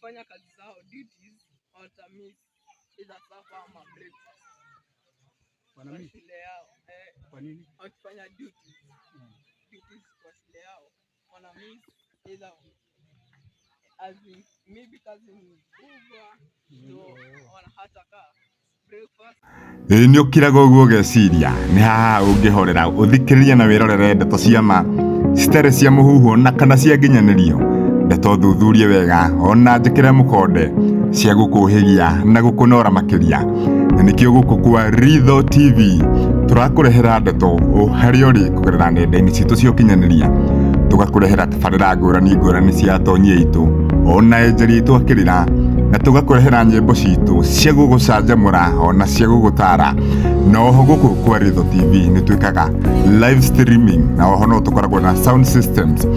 Wakifanya kazi zao duties watamiss either supper ama breakfast kwa Wanamiss shule yao. Eh, kwa nini? wakifanya duties kwa shule yao wana miss either, as in maybe kazi ni kubwa, so wana hata kaa breakfast. Ĩĩ nĩ ũkiraga ũguo ũgeciria nĩ haha ũngĩhorera ũthikĩrĩrie na wĩrorere ndeto cia ma citarĩ cia mũhuhu na kana cia nginyanĩrio, ndeto thuthurie wega ona njĩkĩre mũkonde cia gũkũhĩgia na gũkũnora makĩria. Na nĩkĩo gũkũ kwa Ritho TV tũrakũrehera ndeto o harĩa ũrĩ kũgerera nenda-inĩ citũ cia ũkinyanĩria, tũgakũrehera tabarĩra ngũrani ngũrani cia atonyi aitũ ona enjeri aitũ akĩrĩra, na tũgakũrehera nyĩmbo citũ cia gũgũcanjamũra ona cia gũgũtara. Na oho gũkũ kwa Ritho TV nĩ twĩkaga live streaming, na oho no tũkoragwo na sound systems,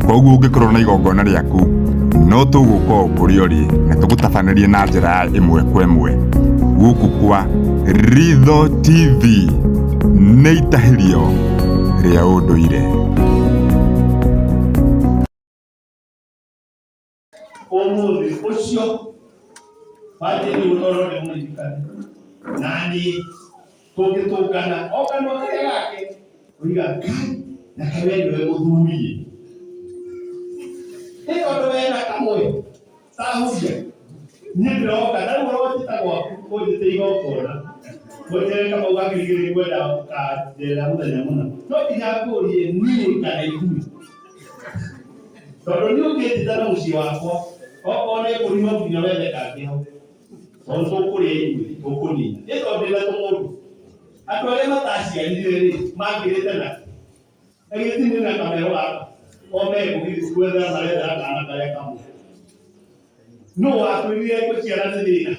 koguo ũngĩkorwo na igongona rĩaku no tũgũka o kũrĩa ũrĩ na tũgũtabanĩrie na njĩra ya ĩmwe kwa ĩmwe. Gũkũ kwa Ritho TV nĩ itahĩrio rĩa ũndũire. Ũmũthĩ ũcio wanjĩrĩire ũtoro nĩ mũririkane na niĩ tũngĩtũngana o kanua karĩa gake oiga Ngai na kaĩ we nĩwe mũthuri nĩ tondũ wena kamwe tahuria niĩ ndĩroka na rĩu ũronjĩta gwaku ũnjĩte igongona ũnjĩre kamau gakĩrigĩrĩria ngwenda ũkanjerera mũthenya mũna no nginya ngũrie niĩ kana ithuĩ tondũ niĩ ũngĩnjĩta na mũciĩ wakwa okorwo nĩ mbũri no nginya wethe kangĩ ho tondũ tũkũrĩa ithuĩ tũkũnina ĩ tondũ ndĩna tũmũndũ andũ arĩa mataciarire rĩ mangĩrĩte na na githĩ ti niĩ na kamero gaka o megũgĩthiĩ gwethera marethera kana karĩa kamwe nũ wakwĩrire gũciara nĩ thĩna?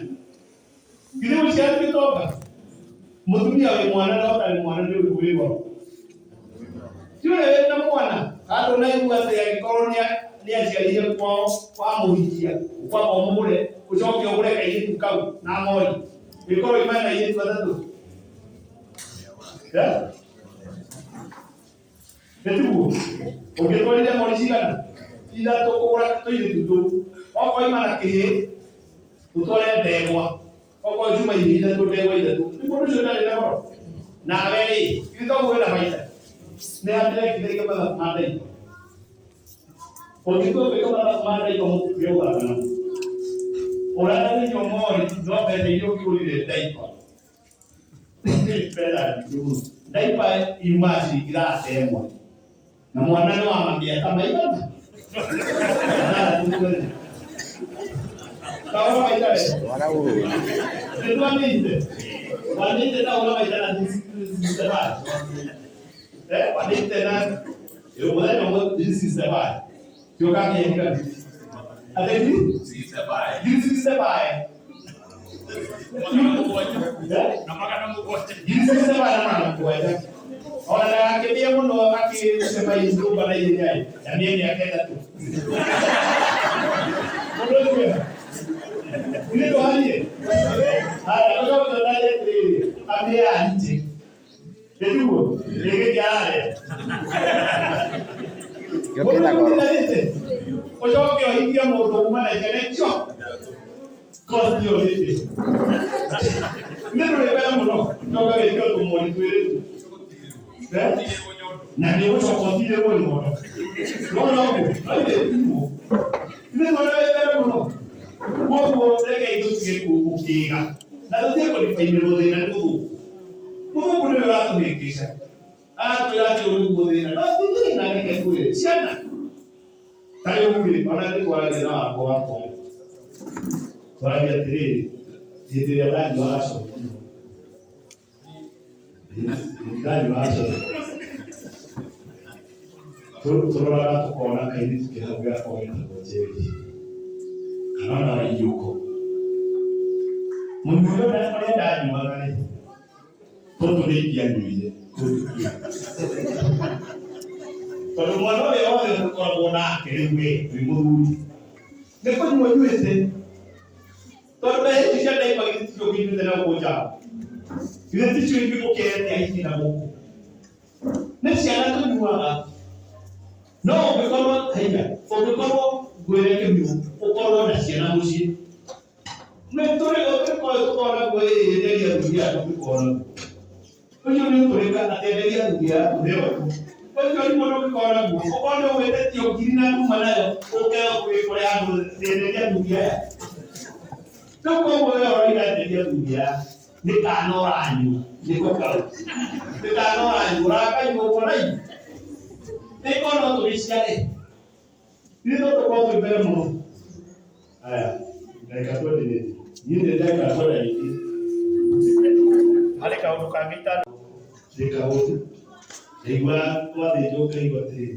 Githĩ gũciara ti gĩtonga? Mũtumia wĩ mwana na ũtarĩ mwana nĩ ũrĩkũ wĩ goro? Ti ũrĩa wĩ na mwana handũ naigua atĩ angĩkorwo nĩ aciarire kwao wamũhikia ũkwamba ũmũgũre ũcoke ũgũre kairĩtu kau na mori ĩkorwo imana na airĩtu atatũ. Eh? Nĩtiguo ũngĩtwarire mori cigana ithatũ kũgũra tũirĩtu tũu okorwo ima na kĩhĩ ũtware ndegwa okorwo njuma ihĩ ithatũ ndegwa ithatũ nĩ mũndũ ũcio ndarĩ na goro nawe rĩ ithuĩ toguo wĩna baita nĩ handĩrekithĩria mathabu ma ndaipa ũngĩtua gwĩka mathabu ma ndaipa mũtige gũthaka namo ũrathanĩrio mori no mbeca iria ũngĩgũrire ndaipa mbeca nyingĩ mũno ndaipa yumaga ciringi thate ĩmwe na mwana nĩ wa mĩaka maigana Mathathatũ mũthenya. Taũra maita we. Nĩ twanĩite. Wanĩite taũra maita na 65. Eh, wanĩite na mũthenya ũmwe 65. Kĩo kakĩhĩka. Ate ngiri? 65. Ngiri 65 na 700. Ona ndagakĩmie mũno akĩcema nyũmba na ihenya ĩ, na mie mĩaka ĩtatũ. Mũndũ ũcio nĩ ndwarie. Haya, ũcoke ũndarie atĩrĩrĩ, amĩe nje. Nĩguo, ĩgĩkĩarare. Mũndũ ũtiganĩte, ũcoke ũhikie mũndũ uma na ciana icio. Cost ĩyo rĩngĩ. Nĩ ndũrĩ mbere mũno, coka wĩke tũmori twĩrĩ tu. Eh? Na nĩ ũgũcoka ũtirĩrwo nyondo. Nona ũguo, no ithe tiguo. Nĩ ndũrĩ mbere mũno. Koguo rekei tũtige gũkĩga. Na tũtige kũdibainĩrwo thĩna nĩ mũthũngũ. Mũthũngũ nĩwe ũratũhĩngĩca. Aratwĩra atĩ ũyũ nĩguo thĩna. No ti thĩna reke ngwĩre. Ciana ta rĩu rĩ, ona nĩ twaragia na wakwa wakwa. Twaragia atĩrĩrĩ, hĩndĩ ĩrĩa ndanyuaga cai mũno. Ndanyuaga cai. Tũroraga tũkona kairĩtu ke hau gakwa getagwo Njeri. Kana ona Waiyũkũ. Mũnyuĩre ũrĩa ndanyuaga rĩ, tũtũ nĩ ingĩanyuire tũtũ twĩrĩ. Tondũ mwana ũrĩa wothe ũkoragwo nake rĩu we wĩ mũthuri nĩ kũnyua ũnyuĩte tondũ mbeca icio cia ndaipa githĩ ticio ũkĩnyuĩte na gũkũ nja githĩ ticio ingĩ ũkeretia hihi na gũkũ nĩ ciana tũnyuaga no ũngĩkorwo haiya ũngĩkorwo ngwĩre kĩmio ũkorwo Ũkorwo na ciana mũciĩ. Nĩ tũrĩ ũtũrĩka ũyũ tũkoragwo naguo ĩ enderia athuri aya tũngĩkorwo naguo. Ũcio nĩ ũtũrĩka atĩ enderia athuri aya tũheo. Ũcio nĩ mũndũ ũngĩkorwo naguo. Ũkorwo nĩ ũgwĩtĩtio ngiri na nduma nayo ũke wĩkore handũ enderia athuri aya. Rĩu koguo we ũroiga enderia athuri aya nĩ kana ũranyua nĩko kau. Nĩ kana ũranyua ũrakanyua ũguo raithi. Nĩko no tũgĩciare. Ithuĩ no tũkorwo twĩ mbere mũno. Aya, ndagĩka twendi nĩ niĩ nĩ ndagĩka kwenda ingĩ. Harĩ kaũndũ kangĩ itana ndĩ kaũndũ. Ndaigua twathĩnjwo ngaigua atĩrĩrĩ,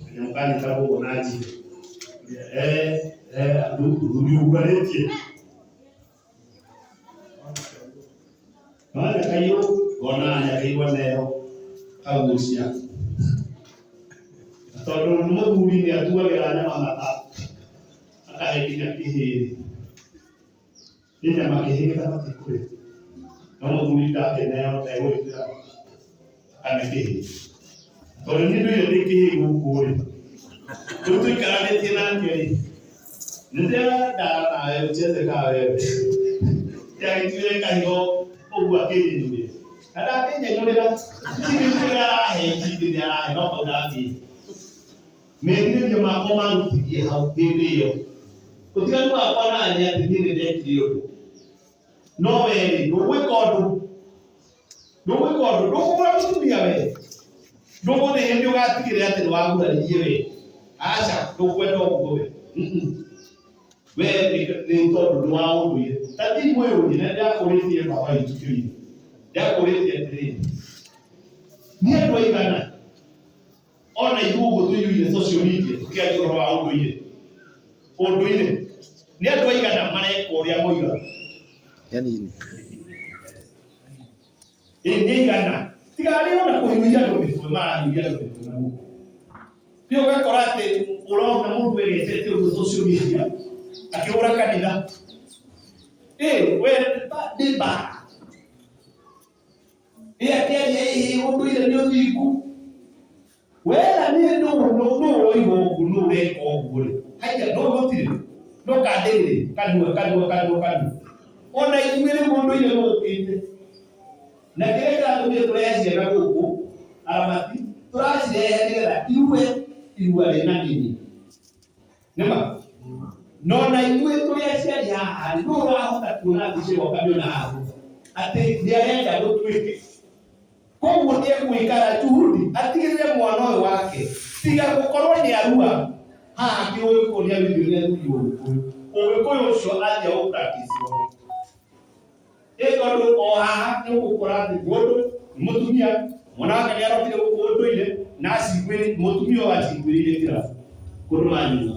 kanyamũ kanyitagwo ũguo na njino. Mũthuri ũgurarĩtie. No nyakairũ ngona nyakairũ aneo kagucia. Na tondũ nĩ mũthuri nĩ atuagĩra nyama mata akahe nginya kĩhĩĩ. Nĩ nyama kĩhĩĩ gĩtabatiĩ kũrĩa. No mũthuri ndakĩneo ndegwĩkĩra akane kĩhĩĩ. Tondũ niĩ ndũire ndĩ kĩhĩĩ gũkũ rĩ, rĩu tũikaranĩtie nake rĩ, nĩ ndĩrendaga nawe ũcheze ka wewe. Ndagĩtuire kahigo ũguo akĩnyenyũrĩra. Na ndakĩnyenyũrĩra, kĩrĩa arahe ikindĩ nĩ arahe no kau ndakĩhe. Merirĩria makwa marutithie hau hĩndĩ ĩyo. Ũtiganu wakwa nawe nĩ atĩ niĩ nĩ ndekire ũndũ. No we rĩ, ndũgwĩka ũndũ. Ndũgwĩka ũndũ. Ndũkũgũra mũtumia we. Ndũgũthiĩ hĩndĩ ũgatigĩrĩra atĩ nĩ waguraririe we. Aca, ndũkwenda ũguo we. We nĩ tondũ nĩ wa ũndũire. Ta thiĩ mwĩyũrie, na nĩndakũrĩtie baba witũ kĩũria. Ndakũrĩtie atĩrĩrĩ, nĩ andũ aigana ona ithuĩ ũguo tũiyũire social media tũkĩaria ũhoro wa ũndũire ũndũire nĩ andũ aigana mareka ũrĩa moigaga Yani ĩ nĩ aigana tiga arĩa ona kũhiũhia andũ mĩtwe marahiũhia andũ mĩtwe na gũkũ nĩ ũgakora atĩ ũrona mũndũ egecete ũguo social media akĩhũra kanitha ĩ we nĩ mbara ĩ akĩaria ĩ ũndũire nĩ ũthingu wera nĩ nũ nũ nũ ũroiga ũguo nũ ũreka ũguo rĩ haiya nũ gũtirĩ no kandĩrĩ kanua kanua kanua kanua ona ithuĩ rĩu ũndũire ũkĩte na kĩrĩa kĩratũmire tũrehe ciana gũkũ aramati tũracirehe nĩgetha irue irua rĩna nini nĩma no na ithuĩ tũrĩ aciari haha rĩ nũ ũrahota kuona mbica ĩyo ũkamĩona haha atĩ nĩ arenda gũtuĩke koguo nĩ egwĩkara juhudi atigĩrĩre mwana ũyũ wake tiga gũkorwo nĩ arua haha kĩũgĩkũyũ nĩ aruithio nĩ athuri ũgĩkũyũ ũgĩkũyũ ũcio athiĩ gũ practice ĩ tondũ o haha nĩ ũgũkora atĩ mũndũ nĩ mũtumia mwana wake nĩ arokire gũkũ ũndũire na acingwĩrĩ mũtumia ũyũ acingwĩrĩire kĩrabu kũndũ manyua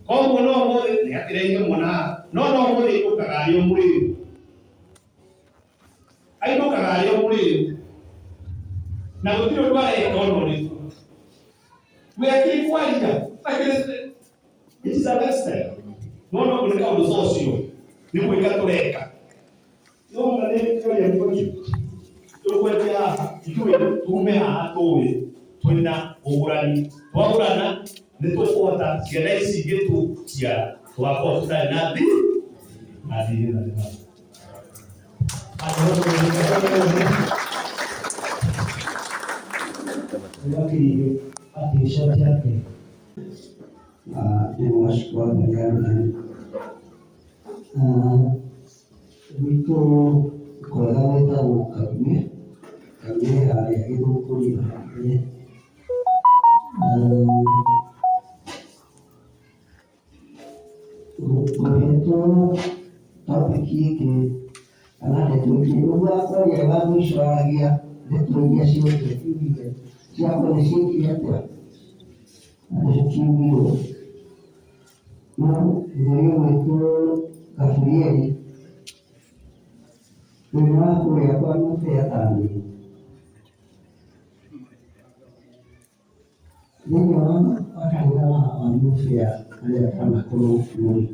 koguo no ũmũthĩ nĩ akĩrehire mwana haha no no ũmũthĩ ainũkaga arĩ o mũrĩu ainũkaga arĩ o mũrĩu na gũtirĩ ũndũ areka ona ũrĩkũ we akĩrĩ kwaria akĩrĩ it is a lifestyle no no nĩ kaũndũ social nĩ gwĩka tũreka no na nĩ kĩoria nĩkũrio tũkwendia haha ithuĩ tume haha tũĩ twĩna ũgũrani twagũrana nĩ tũkũhota ciana ici ingĩ tũciara tũgakorwo tũtarĩ na thi na thirĩ na thĩna Akĩcokia atĩ nĩmwashukuru Mwenyezi gwitũ kwega gwĩtagwo Karume, Karume harĩa Gĩthũngũri hakuhĩ. Ngũhetwo topic ĩngĩ kana ndeto ĩngĩ ũguo akwaria wa mũico aragia ndeto iria ciothe kiugire ciakwa nĩ ciĩkire atĩa na nĩcio kiugirwo. No mũthuri ũgwĩtwo Gaburieli ũyũ nĩ wa kũrĩa kwa Mũbĩa Tani. Thĩinĩ wa kanitha wa Mũbĩa arĩa twanakorwo kuo-rĩ,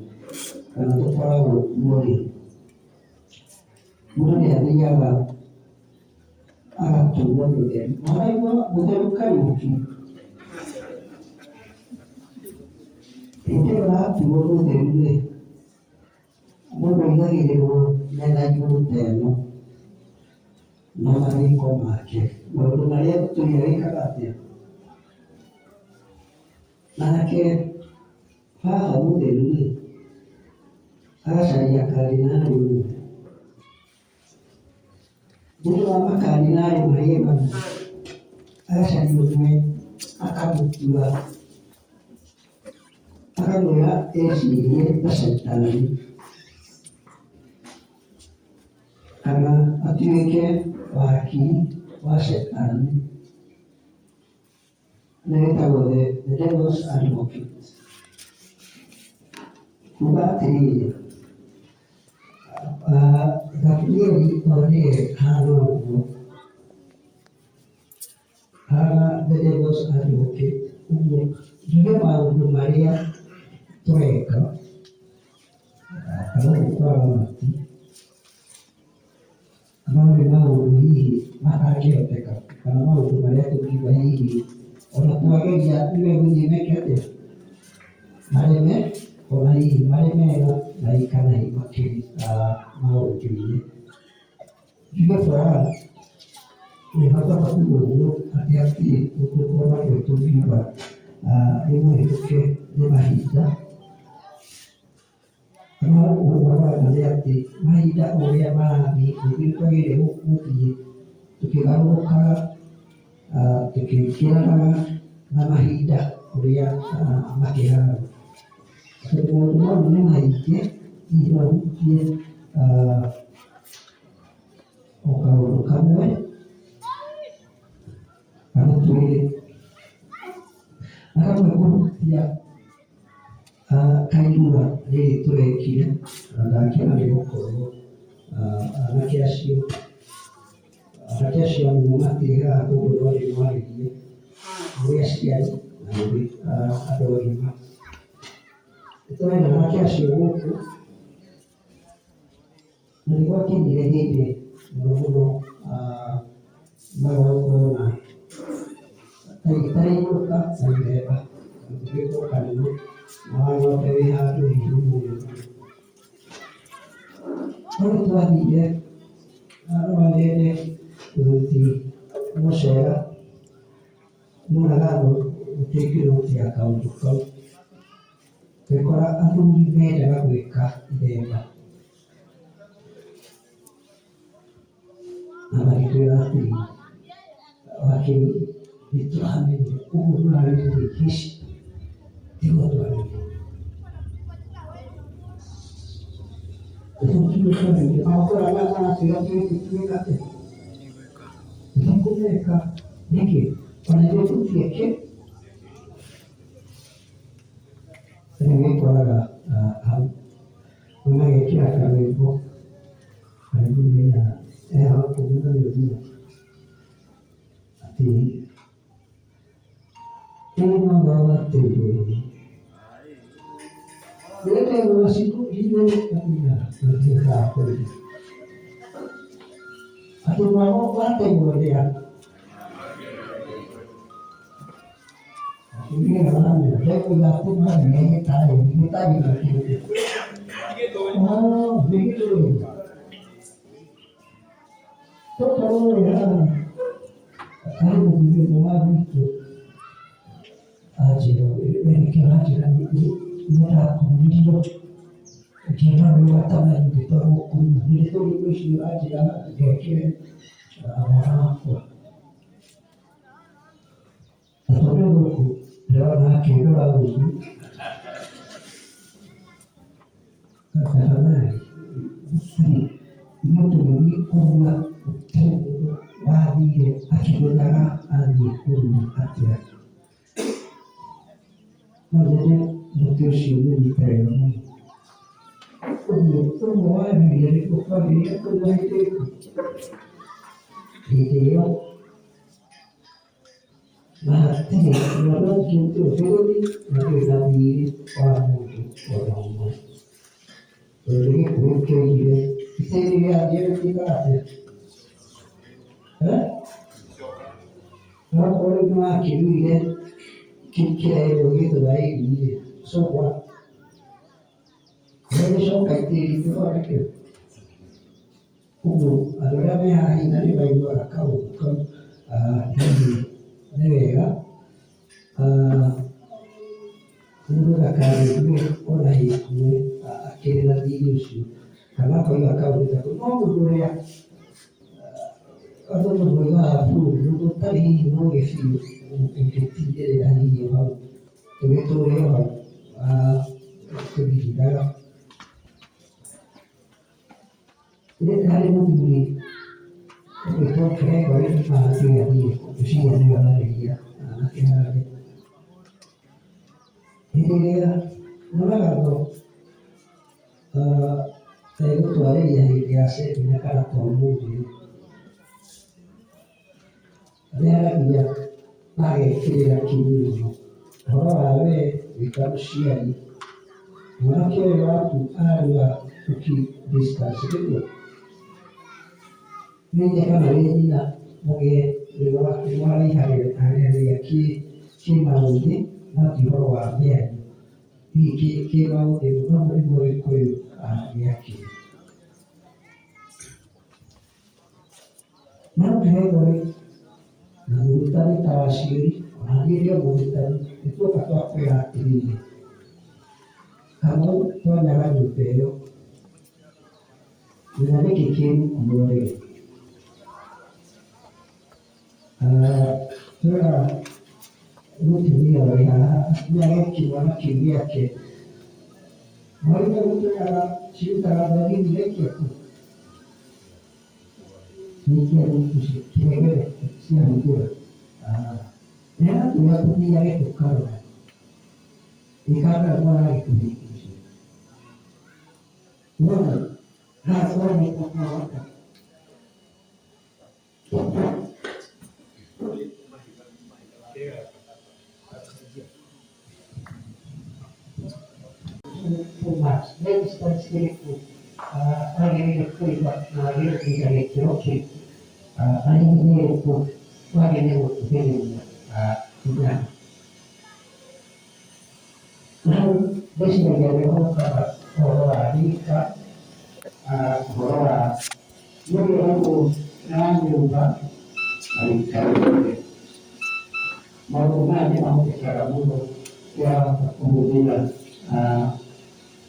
kana tũkoragwo kuo-rĩ, mũndũ nĩ athiaga agatuo mũtheru. Wanaigua mũtheru Kariũki? Hĩndĩ ĩyo ũratuo mũtheru-rĩ, mũndũ aigagĩrĩrwo metha igũrũ ta ĩno na marĩko make, maũndũ marĩa tũtũire wĩkaga atĩa? Nake baba mũtheru-rĩ, agacaria kardinali ũmwe. Thĩinĩ wa makardinali marĩa mana, agacaria ũmwe akamũtua, akamwĩra ecirie ta caitani kana atuĩke wakiri wa caitani. Na ĩtagwo the devil's advocate. Kuga atĩrĩrĩ, Gaburieli onire hana ũguo, hana the devil's advocate, ũguo njuge maũndũ marĩa tũreka kana gũkũ kwaramati no nĩ maũndũ hihi matangĩhoteka kana maũndũ marĩa tũngiuga hihi ona twageria nĩ megũthiĩ meke atĩa, mareme ona hihi marĩ mega na kana hihi makĩrĩ maũndũ-inĩ. Njuge bara nĩ bata kuga ũguo atĩ hatirĩ ũndũ ona ũmwe tũngiuga nĩ mũhĩtũke nĩ mahinda. No ũhoro wa ma nĩ atĩ mahinda ũrĩa marathiĩ nĩguo twagĩrĩire gũthiĩ tũkĩgarũrũkaga, tũkĩingĩranaga na mahinda ũrĩa makĩhana. Tondũ maũndũ mau nĩ maingĩ, hihi no hutie o kaũndũ kamwe kana twĩrĩ. Na kamwe ngũhutia Kairua rĩrĩ tũrekire na ndakena nĩ gũkorwo anake acio anake acio amwe matirĩ haha koguo no ndĩmwarĩrie mũrĩ aciari na mũrĩ andũ agima. Nĩ tũrĩ na anake acio gũkũ na nĩ gwakinyire hĩndĩ mũno mũno magongona ta rĩinũka na ithemba gũtuĩkwo kanene na wa ng'ombe wĩ handũ hihi mũno. No nĩ twathire na no nyende gũthiĩ gũcera monaga gũtingĩrũkia kaũndũ kau. Ngĩkora athuri mendaga gwĩka ithemba na magĩtwĩra atĩrĩrĩ, wakiri nĩ tũramenyire ũguo mũrarĩrĩria ici tiguo twagĩrĩire. Tũthiĩ twarĩrie magongona maya maratwĩra twĩke twĩka atĩa? Tũtikũmeka nĩkĩ? Ona ithuĩ tũtieke Rĩu wĩkoraga hau magekĩra karwĩmbo karĩa mainaga eha kũmena nĩ ũguo atĩ atĩ mwago wategwo ndĩa Na tondũ gũkũ ndĩrona akĩndora ũru, tafadhali gũtirĩ ithuĩ tũgĩthiĩ kũrua gũtirĩ mũndũ wathire akĩmenyaga athiĩ kũrua atĩa. No nyende mũtĩ ũcio ũnyite wega mũno. Ũguo ũguo wagĩrĩire nĩguo kwagĩrĩire kũrua hĩndĩ ĩrĩkũ? Hĩndĩ ĩyo. Na hatirĩ na bũrũri na ndũrĩ na thiirĩ wa mũndũ o na ũmwe. Tondũ Gĩkũyũ kĩoigire itĩri rĩa rĩtuĩkaga atĩa? Eh? No korwo rĩu nĩwakĩruire kĩrerwo Gĩthwaĩri-rĩ, So what? Nĩgĩcoka itĩri ĩthondeke ũguo andũ arĩa me haha hihi na nĩ maiguaga kaũndũ kau, hihi nĩ wega mũndũ ndakanaigue ona hĩkuĩ akĩrĩ na thirĩ ũcio kana akoiga kaũndũ ta kau. No mũndũ ũrĩa andũ moigaga bũrũri mũndũ ũtarĩ hihi mũgĩ biũ ũngĩtindĩrĩra hihi o hau tũgĩtũre o hau tũthirithaga. Harĩ mũthuri ũgwĩtwo Gregory Mahathiĩ ngwĩciria nĩwe ararĩria anake harĩa. Hĩndĩ ĩrĩa nyonaga ngo egũtwarĩria hĩndĩ ya semina kana ta ũmũthĩ, nĩaragia na agekĩrĩra kinyi mũno ũhoro wa we wĩ ta mũciari, mwanake ũyũ waku ararua ũkĩ discuss nĩguo? Wĩ ithe kana wĩ nyina mũgĩe nĩmwaraihanĩria kĩmaũthĩ no ti ũhoro wa mĩario, hihi kĩmaũthĩ no nĩguo Gĩkũyũ gĩakĩrĩ. No Gregory na mũrutani ta Waciũri, ona niĩ ndĩ o mũrutani, nĩ tuoka twakwĩra atĩrĩrĩ, Kamau tonyaga nyũmba ĩyo, menya nĩkĩ kĩ rungu rwa ũrĩrĩ. Twĩra mũtumia ũrĩ haha amenyage kĩmwana kĩu gĩake, mwarimũ gũtwĩraga cirutaga thogithi iraikia kũ? Ciaikia rungu kĩhengere ciahingũra. Nĩ aratwĩra tũthiage tũkarora ĩ kana mwaragĩtũhĩngĩca. Wona haha tũroneka haha. Distance ĩrĩkũ wagĩrĩire kũiga na wagĩrĩire kũiga gĩkĩro kĩrĩkũ na hihi nĩ ĩrĩkũ wagĩrĩire gũkuhĩrĩria hinya. Na hau ndĩciragia nĩho ũkaga ũhoro wa rika, ũhoro wa mũndũ na nyũmba na gĩikaro gĩake. Maũndũ maya nĩ mahũthĩkaga mũno wahota kũhũthĩra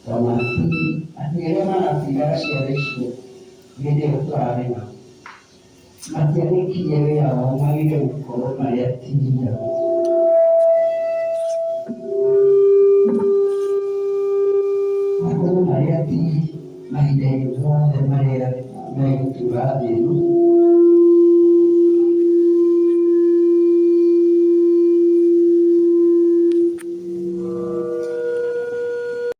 ona hihi athuri arĩa maratindaga ciana icio hĩndĩ ĩyo tũrarĩ nao matiarĩkirie wĩra wao magĩrĩire gũkorwo marĩ atumia. Makorwo marĩ atii mahinda-inĩ mothe marĩa megũtũra thĩ ĩno.